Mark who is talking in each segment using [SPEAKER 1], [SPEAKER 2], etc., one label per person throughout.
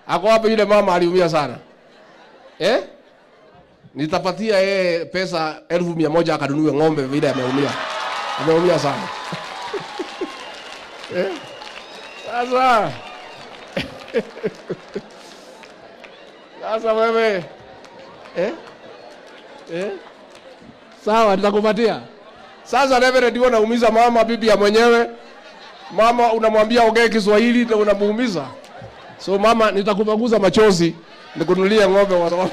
[SPEAKER 1] Ako wapi yule mama aliumia sana? Eh? Nitapatia yeye pesa 100,000 akanunue ng'ombe vile ameumia. Ameumia sana. Eh? Sasa. Sasa wewe. Eh? Eh? Sawa, nitakupatia. Sasa Reverend, wewe unaumiza mama bibi ya mwenyewe. Mama unamwambia ongee Kiswahili na unamuumiza. So mama, nitakupanguza machozi nikununulie ng'ombe wa sababu.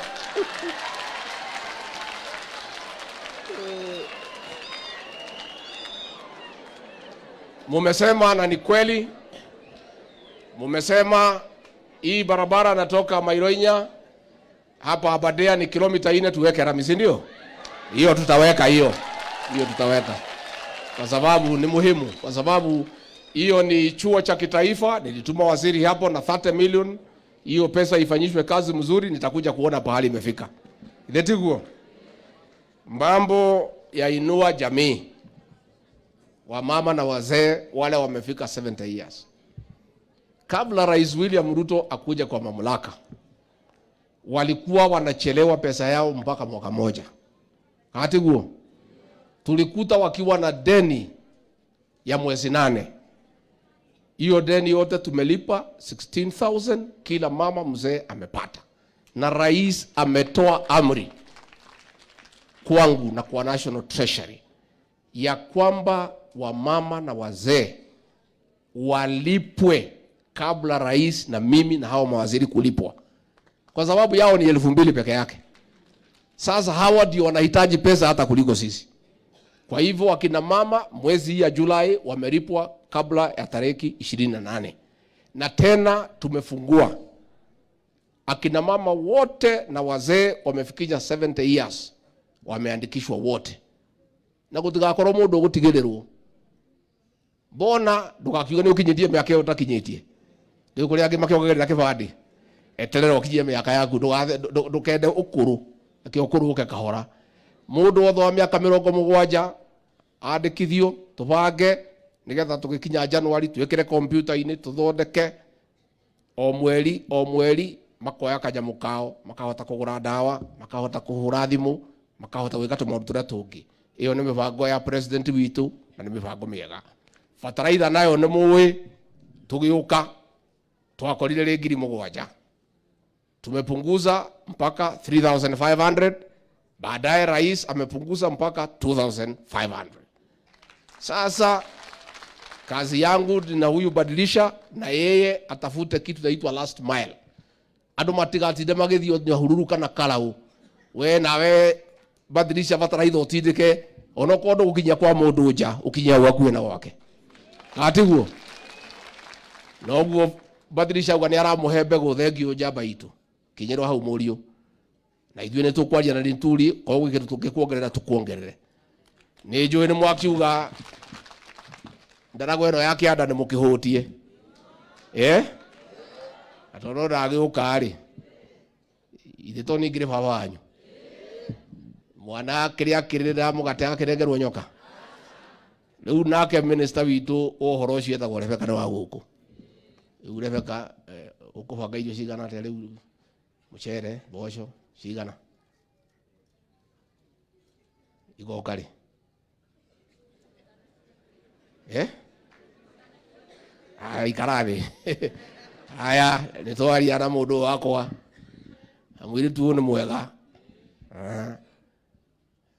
[SPEAKER 1] Mumesema na ni kweli. Mumesema hii barabara natoka Mairoinya hapa Aberdare ni kilomita 4, tuweke rami, si ndio? Hiyo tutaweka hiyo. Hiyo tutaweka. Kwa sababu ni muhimu, kwa sababu hiyo ni chuo cha kitaifa. Nilituma waziri hapo na 30 million. Hiyo pesa ifanyishwe kazi mzuri, nitakuja kuona pahali imefika. Ndetiguo. Mambo ya inua jamii. Wamama na wazee wale wamefika 70 years. Kabla Rais William Ruto akuja kwa mamlaka, walikuwa wanachelewa pesa yao mpaka mwaka moja. Hatiguo. Tulikuta wakiwa na deni ya mwezi 8. Hiyo deni yote tumelipa 16,000, kila mama mzee amepata. Na rais ametoa amri kwangu na kwa National Treasury ya kwamba wamama na wazee walipwe kabla rais na mimi na hao mawaziri kulipwa. Kwa sababu yao ni 2,000 peke yake. Sasa hawa ndio wanahitaji pesa hata kuliko sisi. Kwa hivyo akina mama mwezi hii ya Julai wamelipwa kabla ya tariki 28. Na tena tumefungua akina mama wote na wazee wamefikisha 70 years wameandikishwa wote. Na gutigakorwo mundu ugutigĩrĩrwo. Mbona ndugakiuge nĩ ũkinyĩtie mĩaka ĩyo ũtakinyĩtie. Rĩu kũrĩ angĩ makĩongagĩrĩra kĩbandĩ. Eterera ũkinyie mĩaka yaku, ndũkende ũkũrũ, reke ũkũrũ ũke kahora. Mũndũ wothe wa mĩaka mĩrongo mũgwanja andĩkithio, tũbange nĩgetha tũgĩkinya January twĩkĩre kompyuta-inĩ tũthondeke o mweri o mweri, makoya kanyamũ kao, makahota kũgũra ndawa, makahota kũhũra thimũ, makahota gwĩka tũmaũndũ tũrĩa tũngĩ. Ĩyo nĩ mĩbango ya president witũ na nĩ mĩbango mĩega. Bataraitha nayo nĩ mũĩ, tũgĩũka twakorire rĩ ngiri mũgwanja, tumepunguza mpaka 3,500. Baadaye rais amepunguza mpaka 2,500. Sasa kazi yangu na huyu badilisha na yeye atafute kitu inaitwa last mile. Andu matigatinde magithio Nyahururu kana Karau. We nawe badilisha bataraitha utindike onokorwo ndũgũkinyia kwa mũndũ nja, ũkinyia gwaku na gwake. Atiguo noguo badilisha uga nĩ aramũhe mbegũ thengio njamba itũ. Kinyĩrwo hau mũriũ. Na ithuĩ nĩ tũkwaria na Linturi, korwo gwĩ kĩndũ tũngĩkuongerera tũkuongerere. Nĩ njũĩ nĩ mwakiuga ndaragwa ĩno ya kĩanda nĩ mũkĩhũtie. Na tondũ ndagĩũka rĩ, ithe to niĩ ngĩrĩ baba wanyu. Mwana kĩrĩa akĩrĩra mũgate agakĩnengerwo nyoka. Rĩu nake minister witũ wa ũhoro ũcio etagwo Rebecca nĩ wa gũkũ. Rĩu Rebecca, ũkũbanga irio cigana atĩa rĩu? Mũcere, mboco, cigana? Igoka rĩ? Aya, ikara thĩ. Aya, nĩ twaria na mũndũ wakwa. Na mũirĩtu ũyũ nĩ mwega.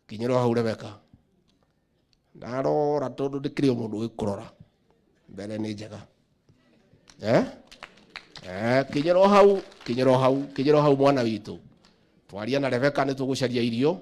[SPEAKER 1] Kinyĩrwo hau Rebecca. Ndarora tondũ ndĩkĩrĩ o mũndũ ũĩ kũrora. Mbere nĩ njega. Kinyĩrwo hau, kinyĩrwo hau, kinyĩrwo hau mwana witũ. Twaria na Rebecca nĩ tũgũcaria irio.